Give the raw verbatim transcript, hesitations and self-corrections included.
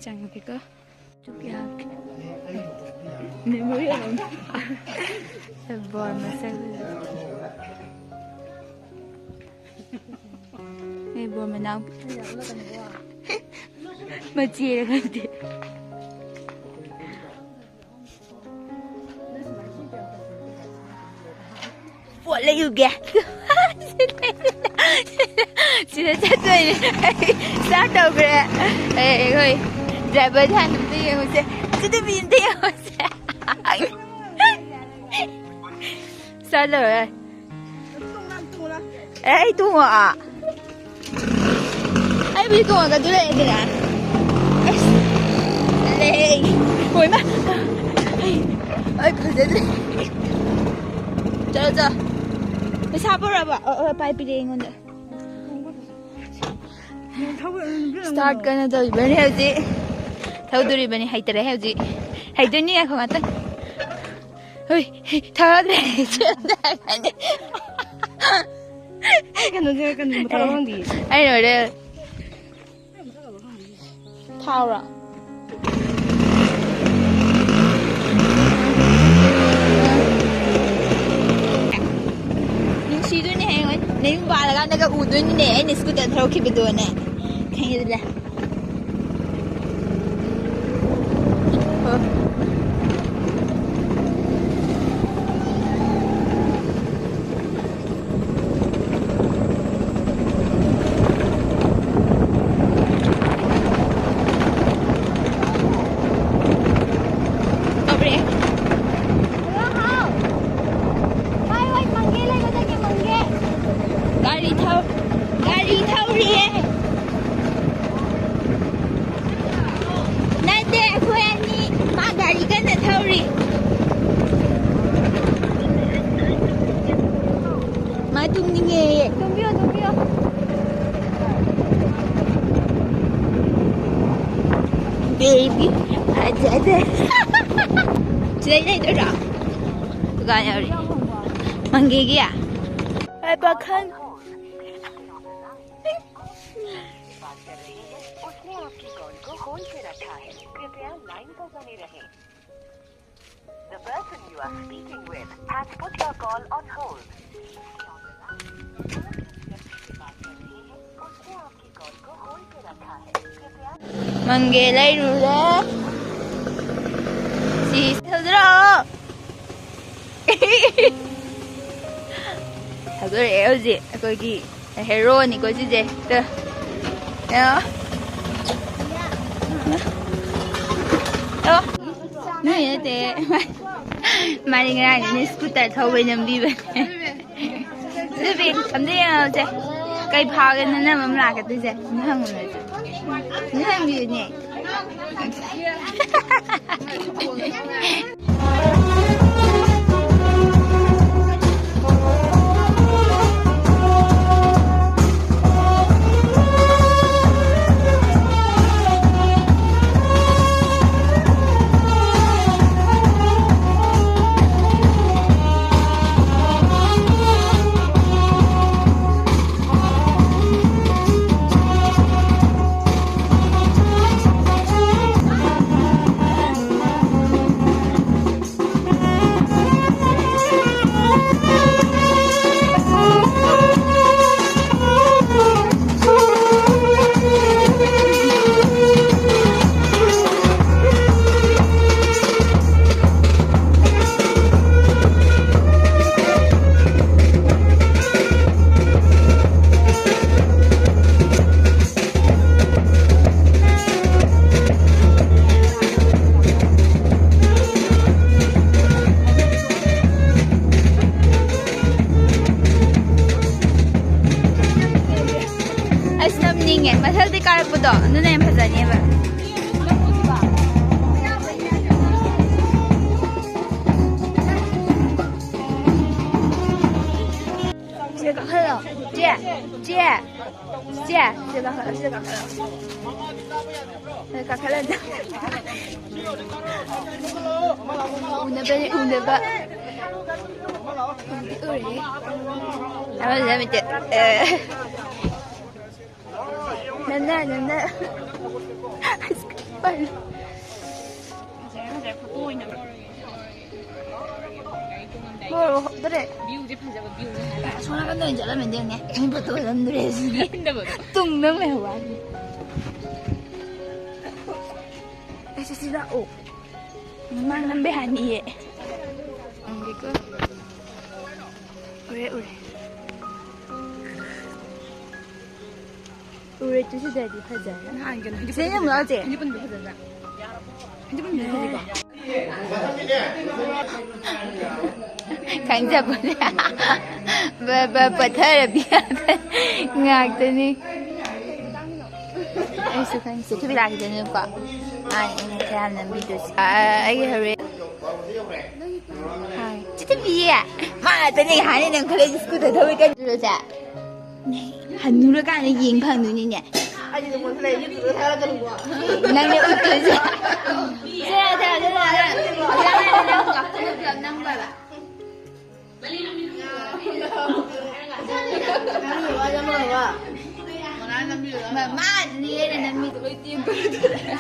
ꯆꯪꯉꯛꯀꯦꯀꯣ꯫ ꯆꯨꯛ ꯌꯥꯛꯀꯦ꯫ Memory ꯑꯃ꯫ ꯕꯣꯔ ꯃꯁꯛ꯫ ꯑꯩ ꯕꯣꯔ ꯃꯅꯥꯎ꯫ ꯃꯆꯦꯔ ꯈꯪꯗꯦ꯫ ꯄꯣꯠ ꯂꯩꯔꯨꯒꯦ꯫ ꯁꯤꯗ ꯆꯠꯇꯣꯏꯅꯦ꯫ ꯑꯩ start ꯇꯧꯈ꯭ꯔꯦ꯫ ꯑꯩ, ꯑꯩꯈꯣꯏ driver ꯁꯦ ꯍꯥꯟꯅ ꯑꯝꯇ ꯌꯦꯡꯉꯨꯁꯦ꯫ ꯁꯤ ꯅꯨꯄꯤ ꯑꯝꯇ ꯌꯦꯡꯉꯨꯁꯦ꯫ ꯆꯠꯂꯣꯏ꯫ ꯑꯦ, ꯑꯩ ꯇꯣꯡꯉꯛꯑꯣ꯫ ꯑꯩꯕꯨꯗꯤ ꯇꯣꯡꯉꯒ ꯑꯗꯨ ꯂꯩꯔꯦꯗꯅ꯫ ꯑꯁ, ꯂꯩ꯫ ꯍꯣꯏ, ꯃꯥ꯫ ꯑꯩ, ꯑꯩ ꯐꯖꯗ꯭ꯔꯦ꯫ ꯆꯠꯂꯣ, ꯆꯠꯂꯣ꯫ ꯄꯩꯁꯥ ꯄꯨꯔꯛꯑꯕ? ꯑ, ꯑ, ꯄꯥꯏ ꯄꯤꯔꯛꯑꯦ ꯑꯩꯉꯣꯟꯗ꯫ Start ꯀꯟꯅ ꯇꯧꯔꯤꯕꯅꯤ ꯍꯧꯖꯤꯛ꯫ ꯊꯧꯗꯣꯔꯤꯕꯅꯤ, ꯍꯩꯇꯔꯦ ꯍꯧꯖꯤꯛ꯫ ꯍꯩꯗꯣꯏꯅꯤ, ꯉꯥꯏꯈꯣ ꯉꯥꯛꯇꯪ꯫ ꯍꯨꯏ, ꯊꯥꯗ꯭ꯔꯦ꯫ ꯑꯩ ꯀꯩꯅꯣꯁꯦ, ꯀꯩꯅꯣ ꯃꯊꯛ ꯈꯪꯗꯤꯌꯦ꯫ ꯑꯩ ꯂꯣꯏꯔꯦ꯫ ꯊꯥꯎꯔꯣ? ꯅꯨꯡꯁꯤꯗꯣꯏꯅꯦ ꯍꯌꯦꯡꯋꯥꯏ꯫ ꯅꯌꯨꯝ ꯄꯥꯜꯂꯀꯥꯟꯗꯒ ꯎꯗꯣꯏꯅꯤꯅꯦ, ꯑꯩꯅ scooter ꯊꯧꯔꯛꯈꯤꯕꯗꯣꯅꯦ꯫ ꯈꯪꯉꯦꯗꯅ꯫ ꯒꯥꯔꯤ ꯊꯧ-, ꯒꯥꯔꯤ ꯊꯧꯔꯤꯌꯦ꯫ ꯅꯠꯇꯦ, ꯑꯩꯈꯣꯏ ꯑꯅꯤ꯫ ꯃꯥ ꯒꯥꯔꯤ ꯀꯟꯅ ꯊꯧꯔꯤ꯫ ꯃꯥ ꯇꯨꯝꯅꯤꯡꯉꯦꯌꯦ꯫ ꯇꯨꯝꯕꯤꯌꯣ, ꯇꯨꯝꯕꯤꯌꯣ꯫ Baby, ꯐꯖꯗꯦ꯫ ꯁꯤꯗꯩ ꯂꯩꯗꯣꯏꯔꯣ? ꯗꯨꯀꯥꯟ ꯌꯧꯔꯦ꯫ ꯃꯪꯒꯦꯒꯤ? ꯍꯣꯏ, ꯄꯥꯈꯪ꯫ लाइन पर बने रहें। The person you are speaking with has put your call on hold. उसने आपकी कॉल को होल्ड पे रखा है। कृपया ꯃꯪꯒꯦ ꯂꯩꯔꯨꯔꯦ꯫ ꯁꯤ ꯊꯧꯗ꯭ꯔꯣ? ꯊꯧꯗꯣꯔꯛꯑꯦ ꯍꯧꯖꯤꯛ ꯑꯩꯈꯣꯏꯒꯤ ꯍꯦꯔꯣꯅꯤꯀꯣ ꯁꯤꯁꯦ꯫ ꯇ-, ꯑ-, ꯑꯣ, ꯅꯣꯏ ꯅꯠꯇꯦ꯫ ꯃꯥꯗꯤ ꯉꯔꯥꯡꯗꯤ ꯁ꯭ꯀꯨꯇꯔ ꯊꯧꯕꯩ ꯅꯝꯕꯤꯕꯅꯦ꯫ ꯑꯗꯨꯗꯤ ꯑꯝꯇ ꯌꯦꯡꯉꯁꯦ꯫ ꯀꯩ ꯐꯥꯒꯦ ꯅꯅꯝ ꯑꯃ ꯂꯥꯛꯀꯗꯣꯏꯁꯦ? ꯑꯝꯇ ꯍꯪꯉꯨꯅꯦ꯫ ꯑꯝꯇ ꯍꯪꯕꯤꯌꯨꯅꯦ꯫ ꯑꯩꯁꯨ ꯅꯝꯅꯤꯡꯉꯦ꯫ ꯃꯊꯛꯇꯩ ꯀꯥꯔꯛꯄꯗꯣ ꯑꯗꯨꯅ ꯌꯥꯝ ꯐꯖꯅꯦꯕ꯫ ꯁꯤꯗ ꯀꯥꯈꯠꯂꯣ꯫ ꯆꯦ, ꯆꯦ, ꯆꯦ, ꯁꯤꯗ ꯀꯥꯈꯠꯂꯣ, ꯁꯤꯗ ꯀꯥꯈꯠꯂꯣ꯫ ꯁꯤꯗ ꯀꯥꯈꯠꯂꯣ꯫ ꯎꯅꯕꯅꯦ, ꯎꯅꯕ꯫ ꯎꯔꯦ꯫ ꯑꯃꯗꯨꯅ ꯃꯤꯇꯦ-, ꯑꯦ꯫ ꯅꯟꯅ, ꯅꯟꯅ꯫ ꯑꯁ, ꯄꯜꯂꯦ꯫ ꯐꯣꯇꯣ ꯑꯣꯏꯅ ꯂꯧꯔꯒꯦ꯫ ꯍꯣꯏ, ꯍꯣꯏ, ꯍꯣꯏ, ꯗꯥꯏꯔꯦꯛ꯫ ꯚ꯭ꯌꯨꯁꯦ ꯐꯖꯕ ꯚ꯭ꯌꯨꯅꯦ ꯍꯥꯏꯕ꯫ ꯑꯁꯣꯝ ꯅꯥꯀꯟꯗ ꯑꯣꯏꯅ ꯆꯠꯂꯝꯃꯗꯤ ꯌꯦꯡꯉꯦ꯫ ꯃꯤ ꯐꯣꯇꯣ ꯅꯝꯗ꯭ꯔꯦ ꯁꯤꯗꯤ꯫ ꯂꯦꯟꯗꯕꯗꯣ꯫ ꯇꯨꯡ ꯅꯝ ꯂꯩꯍꯧꯕ ꯋꯥꯅꯤ꯫ ꯑꯩꯁꯦ ꯁꯤ ꯂꯥꯛꯑꯣ꯫ ꯃꯃꯥꯡ ꯅꯝꯕ ꯌꯥꯅꯤꯌꯦ꯫ ꯌꯦꯡꯒꯦꯀꯣ꯫ ꯎꯔꯦ, ꯎꯔꯦ꯫ ꯎꯔꯦ, ꯇꯨ ꯁꯤꯗꯗꯤ ꯐꯖꯔꯦ꯫ ꯅꯍꯥꯟꯒꯤꯅ ꯁꯤꯗ ꯌꯦꯡꯉꯨ ꯂꯥꯎꯁꯦ꯫ ꯍꯦꯟꯗꯤ ꯄꯨꯟꯕꯤ ꯐꯖꯗ꯭ꯔꯥ? ꯍꯦꯟꯗꯤ ꯄꯨꯟꯕꯤ ꯐꯖꯩꯀꯣ? ꯈꯪꯖꯕꯅꯦ꯫ ꯕ-, ꯕ-, ꯄꯠꯊꯔꯕꯤ ꯉꯥꯛꯇꯅꯤ꯫ ꯑꯩꯁꯨ ꯈꯪꯉꯦ꯫ ꯆꯦ ꯊꯣꯏꯕꯤ ꯂꯥꯛꯈꯤꯗꯣꯏꯅꯦꯕꯀꯣ꯫ ꯃꯥꯅ ꯑꯩꯅ ꯈꯔ ꯌꯥꯝ ꯅꯝꯕꯤꯗꯣꯏꯁꯦ꯫ ꯑ, ꯑꯩꯒꯤ ꯍꯣꯔꯦꯟ꯫ ꯍꯥꯏ꯫ ꯆꯦ ꯊꯣꯏꯕꯤ! ꯃꯥ ꯉꯥꯛꯇꯅꯦ ꯍꯥꯟꯅ ꯅꯪ ꯈꯜꯂꯛꯏꯁꯦ ꯁ꯭ꯀꯨꯇꯔ ꯊꯧꯔꯤ ꯀꯟꯗ꯭ꯔꯣꯁꯦ꯫ ꯍꯟꯅꯨꯔꯀꯥꯟꯗ ꯌꯦꯡ ꯐꯪꯗꯣꯏꯅꯤꯅꯦ꯫ ꯅꯪꯅꯦ ꯎꯠꯇꯣꯏꯁꯦ꯫ ꯁꯦ, ꯁꯦ, ꯁꯦ, ꯁꯦ, ꯁꯦ꯫ ꯅꯪ ꯉꯥꯛꯇꯅ ꯄꯨꯂꯞ ꯅꯝꯈ꯭ꯔꯕ꯫ ꯃꯥ-, ꯃꯥꯗꯨꯅꯤ ꯑꯩꯅ ꯅꯝꯃꯤꯗꯣ ꯂꯣꯏ ꯇꯦꯝꯕꯗꯨꯗ꯫